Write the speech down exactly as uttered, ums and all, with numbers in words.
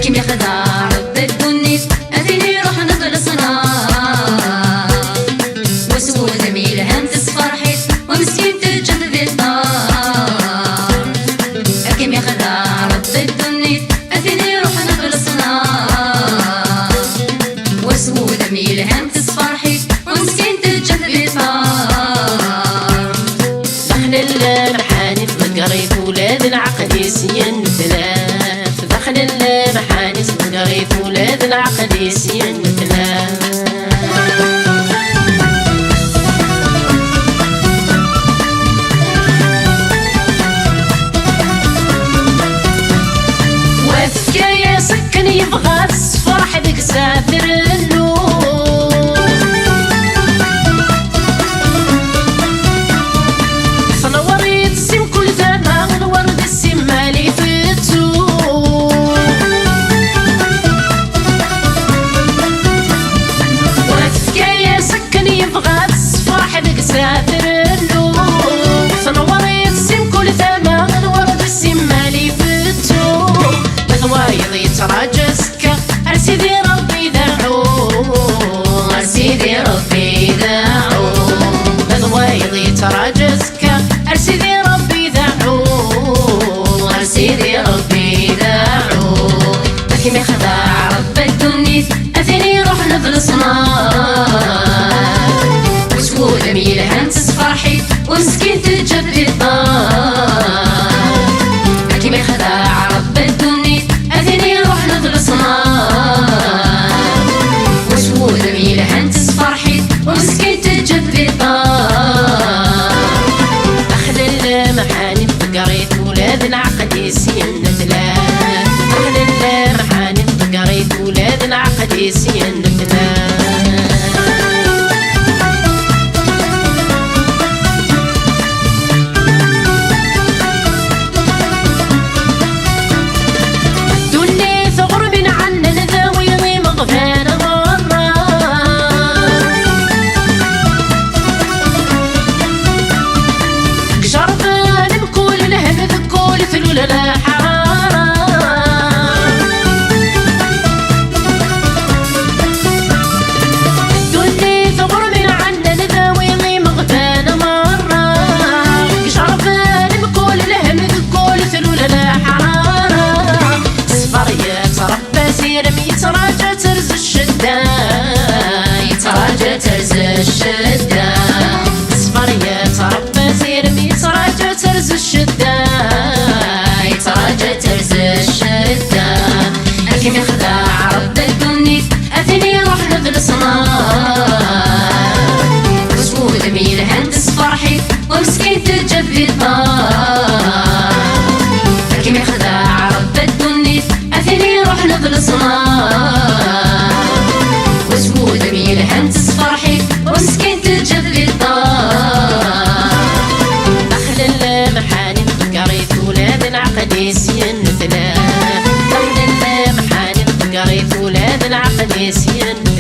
Kim yexda Ṛebbi ddunit, a tin iṛuḥen d leṣnam. Wa s wudem yelhan tesferḥ-it, wa meskin teǧǧa-t di ṭṭar. Kim yexda Ṛebbi ddunit, a tin iṛuḥen d leṣnam. Wa s wudem yelhan tesferḥ-it, wa meskin teǧǧa-t di ṭṭar. Daxel n lemḥani tḍegger-it ula d lɛeql-is yenfel. Daxel n lemḥani tḍegger-it ula d lɛeql-is yenfel. Wa tefka-yas akken yebɣa, tessefreḥ deg-s ad trennu. Tenwer-itt si mkul tama, lwerd simmal ifettu. Wa tefka-yas akken yebɣa, tessefreḥ deg-s ad trennu. Tenwer-itt si mkul tama, lwerd simmal ifettu. Ma d wayeḍ yettraǧu azekka, ar Sidi Ṛebbi deɛɛu, ar Sidi Ṛebbi deɛɛu. Ma d wayeḍ yettraǧu azekka, ar Sidi Ṛebbi deɛɛu, ar Sidi Ṛebbi deɛɛu. Akken ixdeɛ Ṛebbi ddunit, a tin iṛuḥen d leṣnam. Wa s wudem yelhan tesferḥ-it, wa meskin teǧǧa-t di ṭṭar. Akken ixdeɛ Ṛebbi ddunit, a tin iṛuḥen d leṣnam. Wa s wudem yelhan tesferḥ-it, wa meskin teǧǧa-t di ṭṭar. Daxel n lemḥani tḍegger-it ula d lɛeql-is yenfel. Daxel n lemḥani tḍegger-it ula d lɛeql-is yenfel. Ddunit ɣur-m inɛanen dawi imeɣban ɣur-m. Deg ijerban mkul lhemm, deg wul tlul lḥarara. Ddunit ɣur-m inɛanen dawi imeɣban merra. Deg ijerban mkul lhemm, deg wul tlul lḥarara. Ṣṣber yettṛebba asirem, yettraǧu ad terzu ccedda. Yettraǧu ad terzu ccedda. Ṣṣber yettṛebba asirem, yettraǧu ad terzu ccedda. Yettraǧu ad terzu ccedda. Akken ixdeɛ Ṛebbi ddunit, a tin iṛuḥen d leṣnam. Wa s wudem yelhan tesferḥ-it, wa meskin teǧǧa-t di ṭṭar. Akken ixdeɛ Ṛebbi ddunit, a tin iṛuḥen d leṣnam. Wa s wudem yelhan tesferḥ-it, wa meskin teǧǧa-t di ṭṭar. Daxel n lemḥani tḍegger-it ula d lɛeql-is yenfel. Daxel n lemḥani tḍegger-it ula d lɛeql-is yenfel.